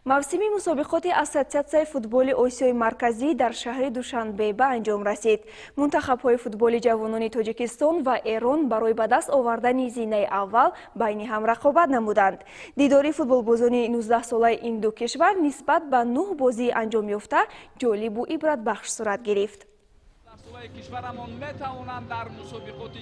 Мавсими мусобиқоти Ассотсиатсияи футболи Осиёи Марказӣ дар шаҳри Душанбе ба анҷом расид. Мунтахабҳои футболи ҷавонони Тоҷикистон ва Эрон барои ба даст овардани зинаи аввал байни ҳам рақобат намуданд. Дидори футболбозони 19-солаи ин ду кишвар нисбат ба нӯҳ бозии анҷомёфта ҷолибу ибратбахш сурат гирифт. Кишварамон метавонанд дар мусобиқоти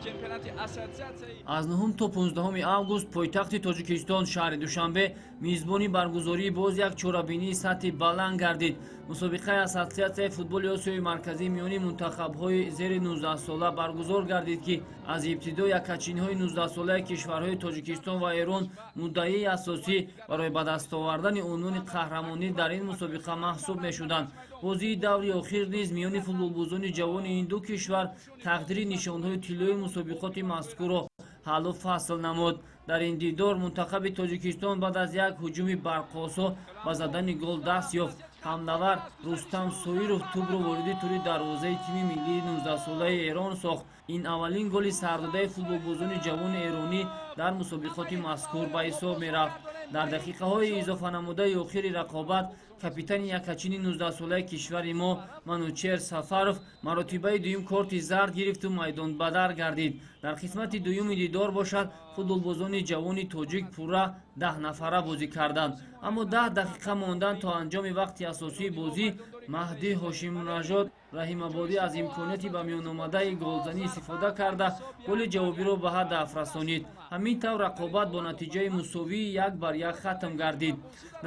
чемпионати ассотсиатсияи Аз 9 то 15 август пойтахти Тоҷикистон, шаҳри Душанбе, мизбони баргузории боз як чорабинии сатҳи баланд гардид. Мусобиқаи Ассотсиатсияи футболи Осиёи Марказӣ миёни мунтахабҳои зери 19-сола баргузор гардид, ки аз ибтидо якачинҳои 19-солаи кишварҳои Тоҷикистон ва Эрон муддаии асосӣ барои ба даст овардани унвони қаҳрамонӣ дар ин мусобиқа маҳсуб мешуданд. Бозии даври охир низ миёни футболбозони ҷавони ин ду кишвар тақдири нишонҳои тиллои мусобиқоти мазкурро ҳаллу фасл намуд. Дар ин дидор мунтахаби Тоҷикистон баъд аз як ҳуҷуми барқосо ба задани гол даст ёфт. Ҳамнавар Рустам Соиров тӯбро вориди тури дарвозаи тими миллии 19-солаи Эрон сохт. Ин аввалин голи сардодаи футболбозони ҷавони эронӣ дар мусобиқоти мазкур ба ҳисоб мерафт. Дар дақиқаҳои изофанамудаи охири рақобат капитани якачини 19-солаи кишвари мо Манучер Сафаров маротибаи дуюм корти зард гирифту майдонбадар гардид. Дар қисмати дуюми дидор бошад, футболбозони ҷавони тоҷик пурра 10 нафара бозӣ карданд. Аммо 10 дақиқа мондан то анҷоми вақти асосии бозӣ Маҳдӣ Ҳошимнажод Раҳимабодӣ аз имконияти ба миёномадаи голзанӣ истифода карда, голи ҷавобиро ба ҳадаф расонид. Ҳамин тавр рақобат бо натиҷаи мусовии 1-1 хатм гардид.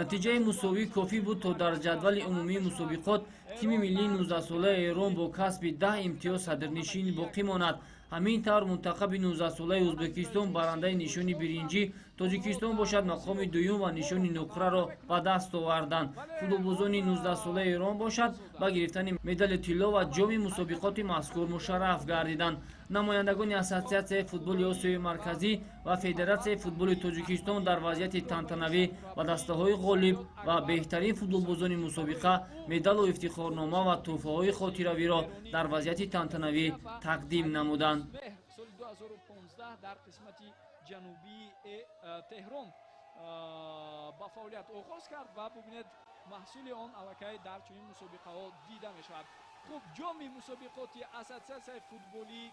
Натиҷаи мусовӣ кофӣ буд, то дар ҷадвали умумии мусобиқот тими миллии 19-солаи Эрон бо касби 10 имтиёз садрнишин боқӣ монад. Ҳамин тавр мунтахаби 19-солаи Ӯзбекистон барандаи нишони биринҷӣ, Тоҷикистон бошад мақоми дуюм ва нишони нуқраро ба даст оварданд. Футболбозони 19-солаи Эрон бошад ба гирифтани медали тилло ва ҷоми мусобиқоти мазкур мушарраф гардиданд. Намояндагони Ассотсиатсияи футболи Осиёи Марказӣ ва Федератсияи футболи Тоҷикистон дар вазъияти тантанавӣ ба дастаҳои ғолиб ва беҳтарин футболбозони мусобиқа медалу ифтихорнома ва тӯҳфаҳои хотиравиро дар вазъияти тантанавӣ тақдим намуданд. Соли 2015 дар қисмати ҷанубии Теҳрон ба фаъолият оғоз кард ва бубинед, маҳсули он аллакай дар чунин мусобиқаҳо дида мешавад. Хуб, ҷоми мусобиқоти Ассотсиатсияи футболии